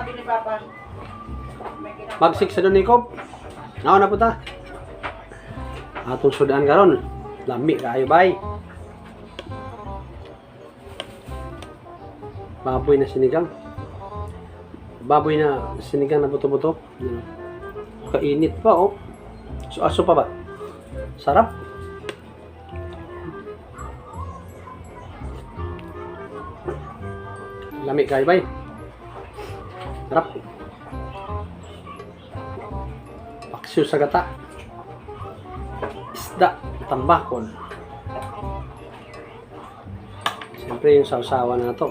Sabi ni Papa. May ginagawa. Bagsik sa Donikop. Nao na po ta. Atong sudan karon. Lami kaayo bay. Baboy na sinigang. Baboy na sinigang na buto-buto. Yan. Kainit pa oh. So aso pa ba? Sarap. Lami kaayo bay. Sarap. Paksiw sa gata. Isda, tambakon. Siyempre yung sausawan na to.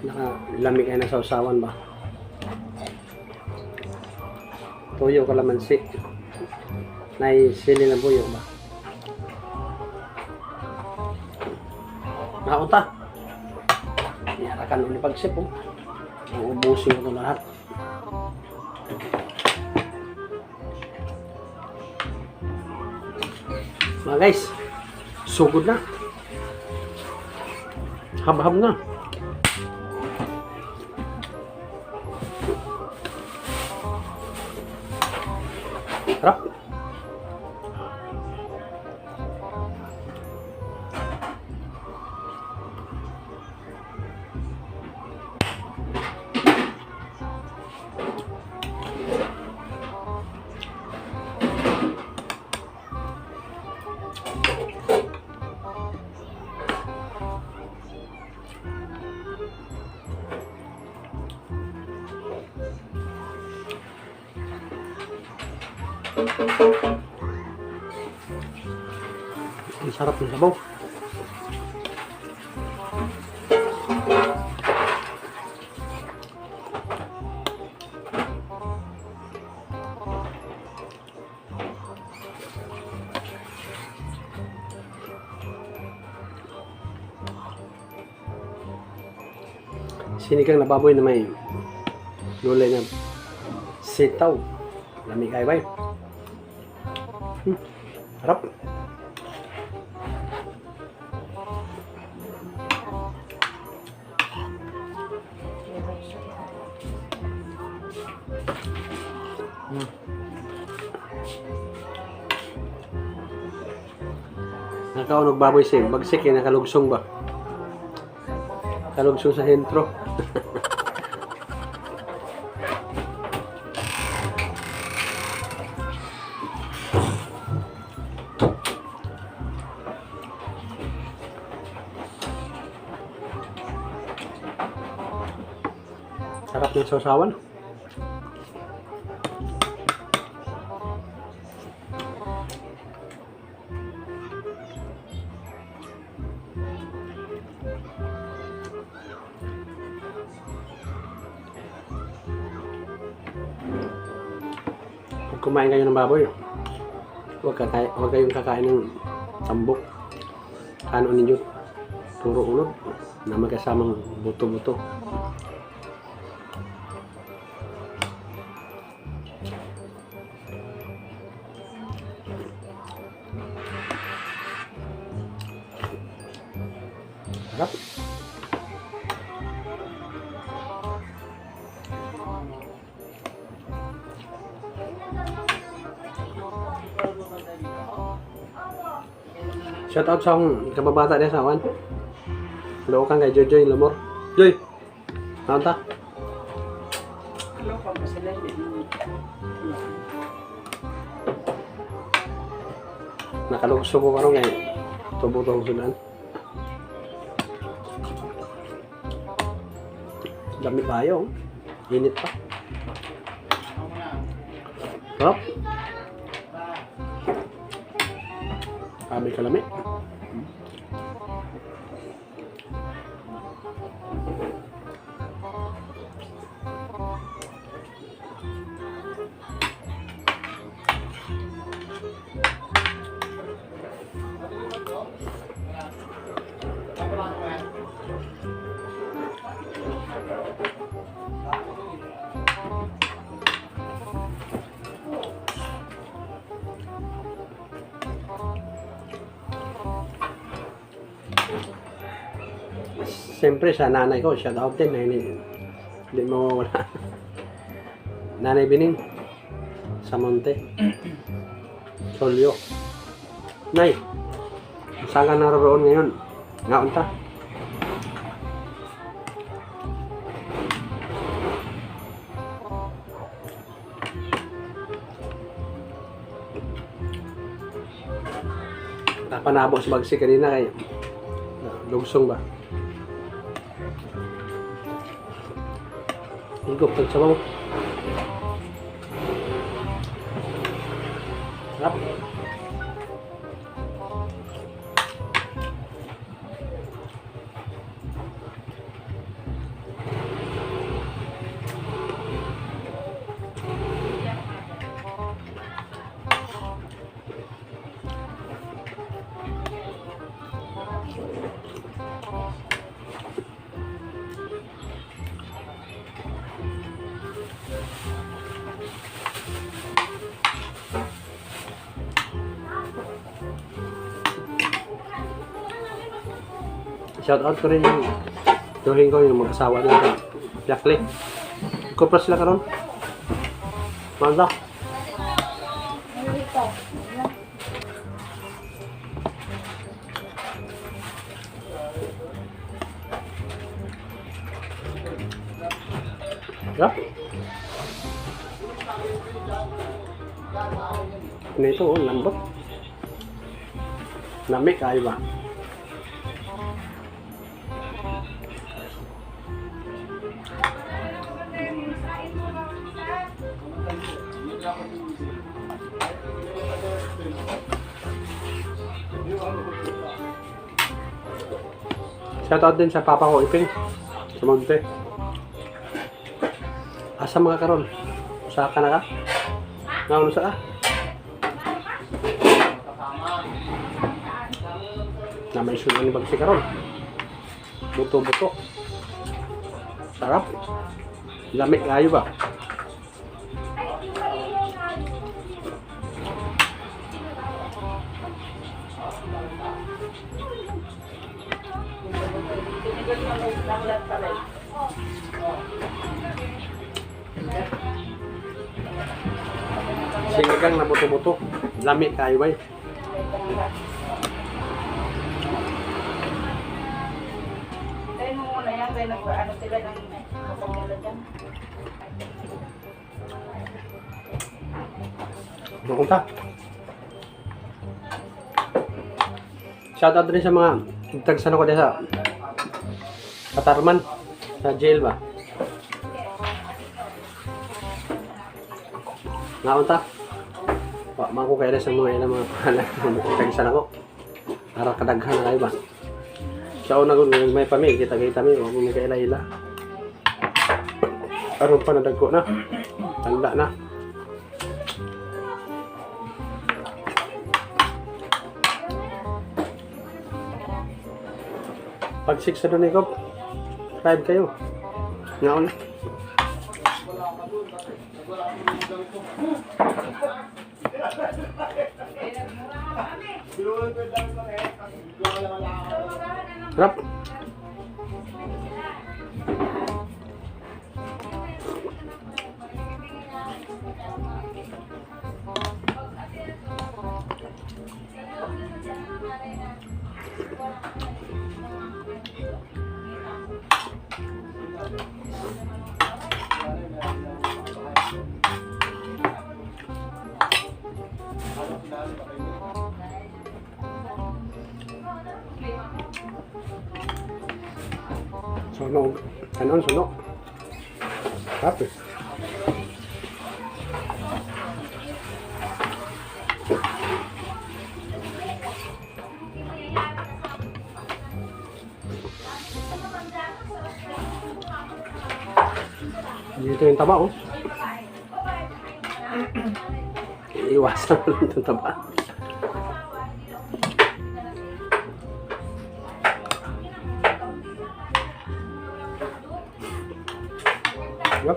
Nakalamig kayo ng sausawan ba? Tuyo, kalamansi. Nay sili na buyo ba? Nauta. Yarakan ulit pagsip oh. Uubusin ko ito lahat. Mga guys, sugod na. Habhab na. Sarap. Ang sarap ng sabaw. Sinigang na baboy na may gulay na sitaw. Lami kayo bay. Sarap. Nakaunog baboy si bagsik eh, nakalugsong ba? Kalugsong sa hentro. Sarap ng sausawan. Pag kumain kayo ng baboy, huwag kayong kakain ng tambok. Ano ninyo, puro ulod na magkasamang buto-buto. Sarap. Shout out sa akong kababata niya sa awan. Lookan kay Jojoy Lamor. Joy! Naon ta? Loko ba sila? Nakalugso ko karon kay tubo tong sudan. Dami kayo. Oh. Init pa. Sarap. Kami kalami. Siyempre sa nanay ko, shout out din. Na Hindi mawawala. Nanay Bining. Sa Monte. Solyo. Nay, saan ka naroon ngayon? Ngaon ta? Napanabo sa bagsi kanina kay lugsong ba? Higop pag sabaw. Sarap. Shout out ko rin yung turing ko yung mag-asawa na Jackley. Kupra sila karon. Manda. Ano ito? Yeah. Ano ito, oh, lambot. Lami kayo ba? Shoutout din sa papa ko, Iping. Sa Monte. Asa mga karon? Usa ka na ka? Ngaon sa ka? Na may sunan ni bagsi karon. Buto-buto. Sarap. Lami kayo ba? Tinigal na mo lang lahat pala eh. Sinigang na buto-buto. Lami kayo ba? Tayo mo muna yan, kaya nag-ano sila ng kapag nila dyan. Doon ta. Shoutout rin sa mga tagsan ako dyan sa Katarman sa jail ba? Naon ta? Wa man ko kaya sa mga ilang mga pangalan tagsan ako. Para kadaghan na kayo ba? Sa una ko may pami, kita-kita mi, wa mo may kaila-ila. Aron pa nadagko na. Tanda na. Pag 6 na doon, Ikob, 5 kayo. Ngaon na. Sarap. Sunog. Ano sunog? Sarap eh. Dito yung taba oh. Iwasan mo lang itong taba. Yup.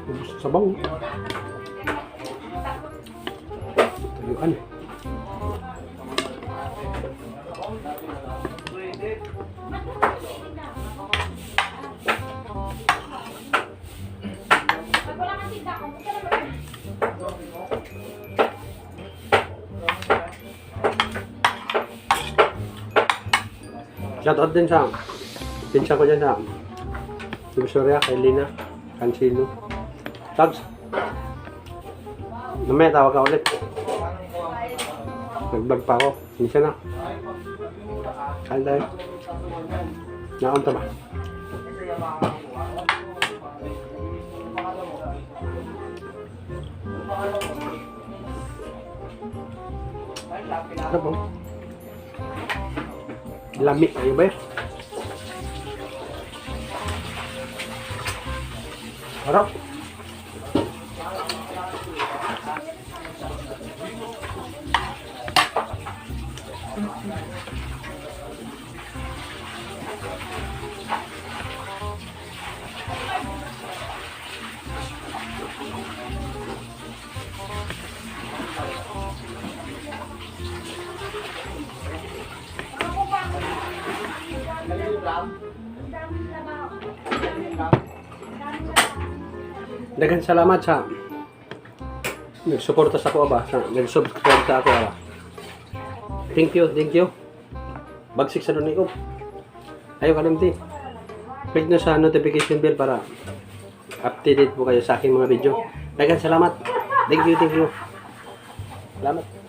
Ubos sa sabaw. Tuyuan. Pag wala kang tinda, kung ka naman. Shout out din sa pinsan ko dyan sa Divisoria, kay Lina Cancino. Tags. Mamaya tawag ka ulit. Nag-vlog pa ako. Minsan na. Kain tayo. Naunta ba? Ano po? Lami kayo ba eh? Harap. Daghang salamat sa nagsuporta sa ako ba, sa nag-subscribe sa ako ba. Thank you, thank you. Bagsik sa dunay ko. Ayaw kalimti. Click nyo sa notification bell para updated po kayo sa aking mga video. Daghang salamat. Thank you, thank you. Salamat.